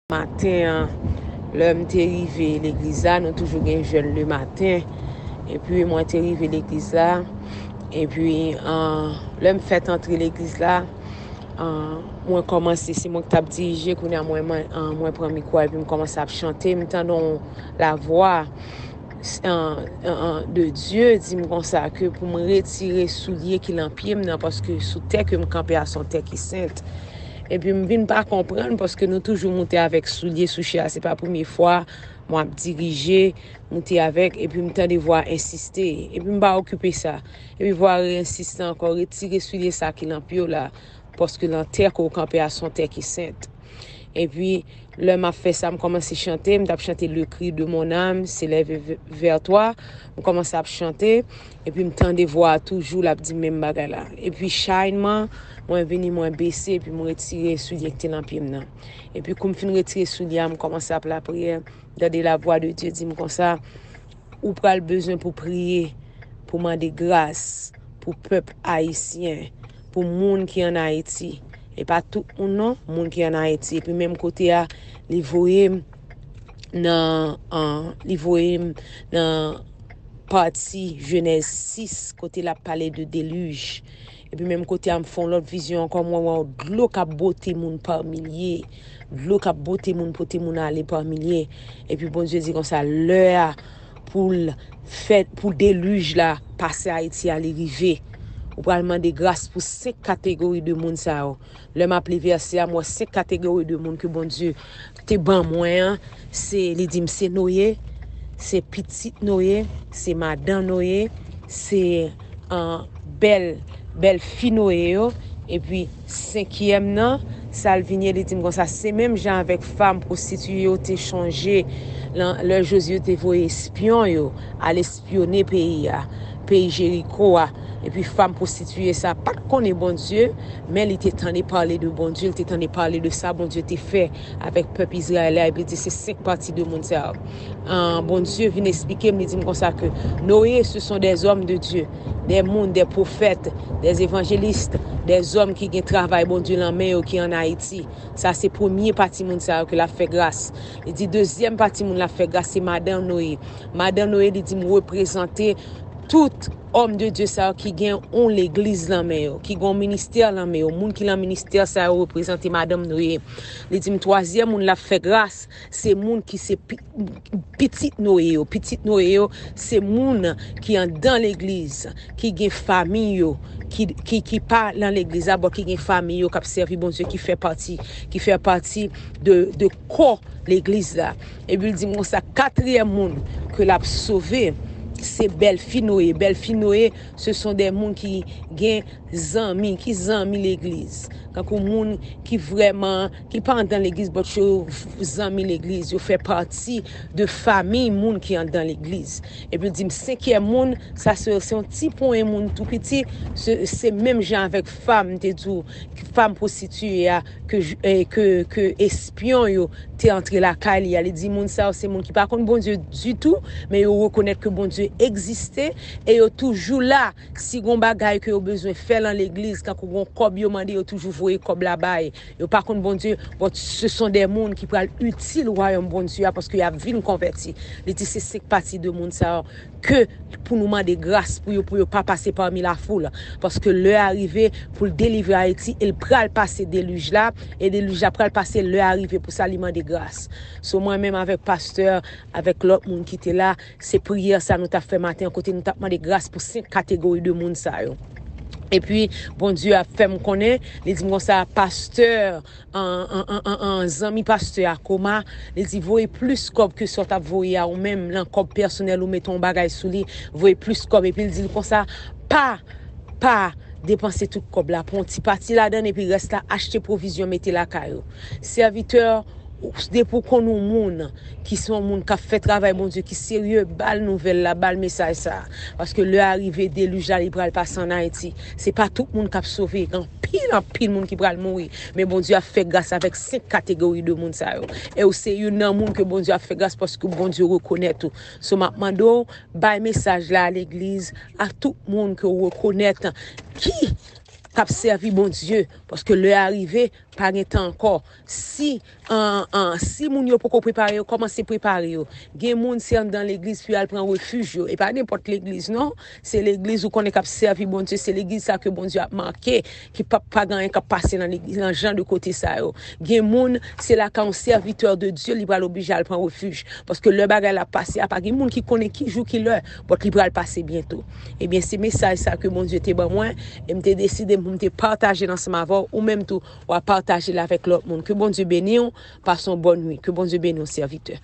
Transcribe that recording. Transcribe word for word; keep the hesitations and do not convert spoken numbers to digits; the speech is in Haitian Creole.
maten an, lè m te rive legliz la, nou toujou gen jèn le maten. Epi mwen te rive legliz la. Epi, an, lè m fèt antre legliz la, an, mwen kòmanse, se mwen ki t ap dirije, kounye a mwen, mwen, an, mwen pran mikwo a, epi m kòmanse ap chante, m tande yon lavwa, an, an, an, de Dye di m konsa ke pou m retire soulye ki lan pye m nan, paske sou tè ke m kanpe a se yon tè ki sent. Epi m vin pa konprann, paske nou toujou moute avèk soulye sou chè a, se pa premye fwa mwen ap dirije, moute avèk, epi m tande vwa a ensiste, epi m pa okipe sa. Epi vwa a re-ensiste ankò, retire soulye sa ki lan pye w la, paske lan tè ke w kanpe a se yon tè ki sent. Epi, lè m ap fè sa, m kòmanse chante, m t ap chante Le cri de mon âme s'élève v-, vers toi. M kòmanse ap chante, epi m tande vwa a toujou, l ap di menm bagay la. Epi, chayman, mwen vini, mwen bese, epi m retire soulye ki te lan pye m nan. Epi, kou m fin retire soulye a, m kòmanse ap lapriyè, m tande lavwa de Dye di m konsa, ou pral bezwen pou priye, pou mande gras pou pèp ayisyen, pou moun ki ann Ayiti. E pa tout moun non, moun ki ann Ayiti. Epi menm kote a, li voye m nan, an, li voye m nan pati Jenèz sis, kote l ap pale de delij. Epi menm kote a, m fè yon lòt vizyon ankò, mwen wè yon dlo k ap bwote moun pa milye. Dlo k ap bwote moun, pote moun ale pa milye. Epi Bondye di konsa, lè a pou l fè, pou delij la pase Ayiti a, li rive. Ou pral mande gras pou senk kategori de moun sa yo. Lè m ap li vèsè a, m wè senk kategori de moun ke Bondye te ban mwen an. Se, li di m se Noye, se pitit Noye, se madan Noye, se, an, bèl, bèl fi Noye yo. Epi senkyèm nan, sa l vin ye, li di m konsa, se menm jan avèk fanm pwostitiye yo te chonje lan, lè Jozye te voye espyon yo al espyone peyi a, peyi Jeriko a. Epi fanm pwostitiye sa pa t konnen Bondye, men li te tande pale de Bondye, li te tande pale de sa Bondye te fè avèk pèp Izrayèl la, epi li di se senk pati de moun sa yo. An, Bondye vin esplike m, li di m konsa ke Noye, ce sont des hommes de Dieu, des moun, des prophètes, des évangélistes, des hommes ki gen travay Bondye lan men yo ki ann Ayiti. Sa se premye pati moun sa yo ke l ap fè gras. Li di dezyèm pati moun l ap fè gras se madan Noye. Madan Noye, li di m reprezante tout òm de Dye sa yo ki gen yon legliz lan men yo, ki gen yon ministè lan men yo. Moun ki lan ministè sa yo reprezante madanm Noye. Li di m twazyèm moun l ap fè gras, se moun ki se pi-, pitit Noye yo. Pitit Noye yo, se moun ki andan legliz, ki gen fanmi yo, ki, ki, ki pa lan legliz la, bon, ki gen fanmi yo, k ap sèvi Bondye, ki fè pati, ki fè pati de, de kò legliz la. Epi l di m konsa, katriyèm moun ke l ap sove, se bèlfi Noye. Bèlfi Noye, ce sont des moun ki gen zanmi, ki zanmi legliz. Kankou moun ki vrèman, ki pa andan legliz, but yo zanmi legliz, yo fè pati de fanmi moun ki andan legliz. Epi l di m, senkyèm moun, sa se, se yon ti ponyen moun tou piti, se, se menm jan avèk fanm, m te di w, fanm pwostitiye a, ke, j- eh, ke, ke espyon yo te antre lakay li a. Li di moun sa yo se moun ki pa konn Bondye ditou, men yo rekonèt ke Bondye egziste e yo toujou la. Si gon bagay ke yo bezwen fè lan legliz, kankou gon kòb yo mande, yo toujou voye kòb la bay. Yo pa konn Bondye, but ce sont des moun ki pral itil wayòm Bondye a, paske y ap vin konvèti. Li di se senk pati de moun sa yo ke pou nou mande gras pou yo, pou yo pa pase pami lafoul. Paske lè a rive pou l delivre Ayiti, e l pral pase delij la, e delij la pral pase, lè a rive pou sa, li mande gras. So, mwen menm avèk pastè, avèk lòt moun ki te la, se priyè sa nou t ap fè maten an, kote nou t ap mande gras pou senk kategori de moun sa yo. Epi, Bondye ap fè m konnen, li di m konsa, pastè, an, an, an, an, an, zanmi pastè a koma, li di voye plis kòb ke sa w t ap voye a ou menm, lan kòb pèsonèl ou mete yon bagay sou li, voye plis kòb, epi l di l konsa, pa, pa depanse tout kòb la, pran yon ti pati ladan l, epi rès la achte pwovizyon mete lakay ou. Sèvitè, depi w konn yon moun ki se yon moun k ap fè travay Bondye, ki serye, ba l nouvèl la, ba l mesaj sa a. Paske lè a rive, delij la, li pral pase ann Ayiti. Se pa tout moun k ap sove, gen anpil, anpil moun ki pral mouri. Men Bondye ap fè gras avèk senk kategori de moun sa yo. E w se youn nan moun ke Bondye ap fè gras paske Bondye rekonèt ou. So, m ap mande w, bay mesaj la a legliz, a tout moun ke w rekonèt ki k ap sèvi Bondye. Paske lè a rive, pa gen tan ankò. Si an, an, si moun yo poko prepare yo, kòmanse prepare yo. Gen moun se anndan legliz pou y al pran refij yo. E pa nenpòt legliz non. Se legliz ou konnen k ap sèvi Bondye, se legliz sa ke Bondye ap make, ki p ap pa gen anyen k ap pase nan legliz, nan jan de kote sa yo. Gen moun se lakay yon sèvitè de Dye li pral oblije al pran refij. Paske lè bagay la pase a, pa gen moun ki konnen ki jou ki lè, but li pral pase byento. Ebyen se mesaj sa ke Bondye te ban mwen, e m te deside pou m te pataje l ansanm avè w, ou menm tou w a pataje l avèk lòt moun. Ke Bondye beni w, pase yon bòn nwit. Ke Bondye beni w sèvitè.